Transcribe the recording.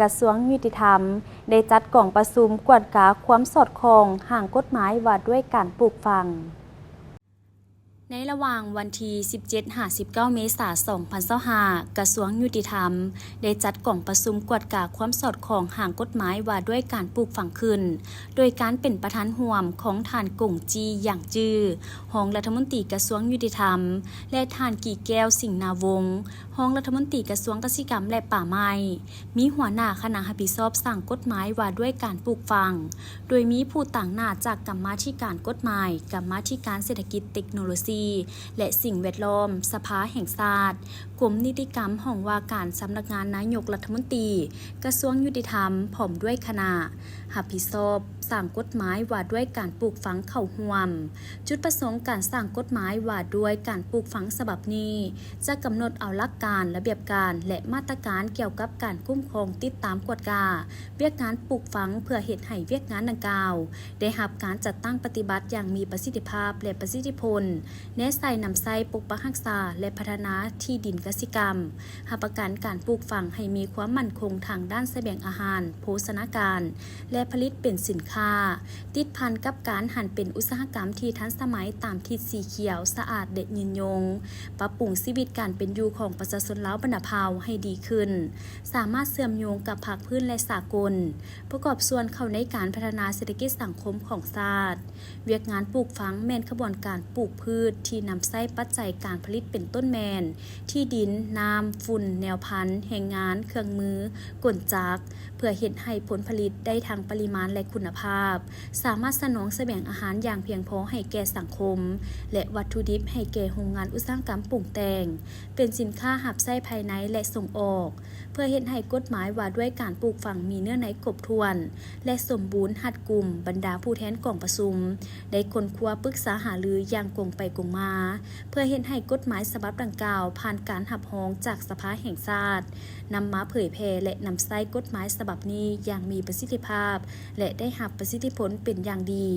ກະຊວງຍຸຕິທຳ ໄດ້ຈັດກອງປະຊຸມກວດກາຄວາມສອດຄ່ອງຮ່າງກົດໝາຍວ່າດ້ວຍການປູກຝັງ. ໃນລະຫວ່າງວັນທີ ສິບເຈັດ ຫາ ສິບເກົ້າ ເມສາ ສອງພັນຊາວຫ້າ ກະຊວງຍຸຕິທຳ ໄດ້ຈັດກອງປະຊຸມກວດກາຄວາມສອດຄ່ອງຮ່າງກົດໝາຍວ່າດ້ວຍການປູກຝັງຂຶ້ນ ໂດຍການເປັນປະທານຮ່ວມຂອງທ່ານ ກົງຈີ່ ຢາງຈື້ ຮອງລັດຖະມົນຕີກະຊວງຍຸຕິທຳ ແລະ ທ່ານ ກີແກ້ວ ສິງນາວົງ ຮອງລັດຖະມົນຕີກະຊວງກະສິກຳ ແລະ ປ່າໄມ້, ມີຫົວໜ້າຄະນະຮັບຜິດຊອບສ້າງກົດໝາຍວ່າດ້ວຍການປູກຝັງ, ໂດຍມີຜູ້ຕາງໜ້າຈາກກຳມາທິການກົດໝາຍ, ກຳມາທິການເສດຖະກິດເຕັກໂນໂລຊີ ແລະ ສິ່ງແວດລ້ອມ, ສະພາແຫ່ງຊາດ, ກົມນິຕິກຳ, ຫ້ອງວ່າການສຳນັກງານນາຍົກລັດຖະມົນຕີ, ກະຊວງຍຸຕິທຳ ພ້ອມດ້ວຍຄະນະ ຮັບຜິດຊອບສ້າງກົດໝາຍວ່າດ້ວຍການປູກຝັງເຂົ້າຮ່ວມ. ຈຸດປະສົງການສ້າງກົດໝາຍວ່າດ້ວຍການປູກຝັງສະບັບນີ້ ຈະກຳນົດເອົາຫຼັກການ, ລະບຽບການ ແລະ ມາດຕະການກ່ຽວກັບການຄຸ້ມຄອງຕິດຕາມກວດກາວຽກງານປູກຝັງ ເພື່ອເຮັດໃຫ້ວຽກງານດັ່ງກ່າວໄດ້ຮັບການຈັດຕັ້ງປະຕິບັດຢ່າງມີປະສິດທິພາບ ແລະ ປະສິດທິຜົນ, ແນໃສ່ນຳໃຊ້ປົກປັກຮັກສາ ແລະ ພັດທະນາທີ່ດິນກະສິກຳ, ຮັບປະກັນການປູກຝັງໃຫ້ມີຄວາມໝັ້ນຄົງທາງດ້ານສະບຽງອາຫານ, ໂພຊະນາການ ແລະ ຜະລິດເປັນສິນຄ້າ, ຕິດພັນກັບການຫັນເປັນອຸດສາຫະກຳທີ່ທັນສະໄໝຕາມທິດສີຂຽວ, ສະອາດ ແລະ ຍືນຍົງ, ປັບປຸງຊີວິດການເປັນຢູ່ຂອງປະຊາຊົນລາວບັນດາເຜົ່າໃຫ້ດີຂຶ້ນ, ສາມາດເຊື່ອມໂຍງກັບພາກພື້ນ ແລະ ສາກົນ, ປະກອບສ່ວນເຂົ້າໃນການພັດທະນາເສດຖະກິດສັງຄົມຂອງຊາດ. ວຽກງານປູກຝັງແມ່ນຂະບວນການປູກພືດທີ່ນຳໃຊ້ປັດໄຈການຜະລິດເປັນຕົ້ນແມ່ນ ທີ່ດິນ, ນ້ຳ, ຝຸ່ນ, ແນວພັນ, ແຮງງານ, ເຄື່ອງມື, ກົນຈັກ, ເພື່ອເຮັດໃຫ້ຜົນຜະລິດໄດ້ທັງປະລິມານ ແລະ ຄຸນນະພາບ, ສາມາດສະໜອງສະບຽງອາຫານຢ່າງພຽງພໍໃຫ້ແກ່ສັງຄົມ ແລະ ວັດຖຸດິບໃຫ້ແກ່ໂຮງງານອຸດສາຫະກຳປຸງແຕ່ງ, ເປັນສິນຄ້າຮັບໃຊ້ພາຍໃນ ແລະ ສົ່ງອອກ. ເພື່ອເຮັດໃຫ້ກົດໝາຍວ່າດ້ວຍການປູກຝັງມີເນື້ອໃນຄົບຖ້ວນ ແລະ ສົມບູນຮັດກຸມ, ບັນດາຜູ້ແທນກອງປະຊຸມໄດ້ຄົ້ນຄວ້າປຶກສາຫາລືຢ່າງກົງໄປກົງມາ ເພື່ອເຮັດໃຫ້ກົດໝາຍສະບັບດັ່ງກ່າວຜ່ານການຮັບຮອງຈາກສະພາແຫ່ງຊາດ, ນຳມາເຜີຍແຜ່ ແລະ ນຳໃຊ້ກົດໝາຍສະບັບນີ້ຢ່າງມີປະສິດທິພາບ ແລະ ໄດ້ຮັບປະສິດທິຜົນເປັນຢ່າງດີ.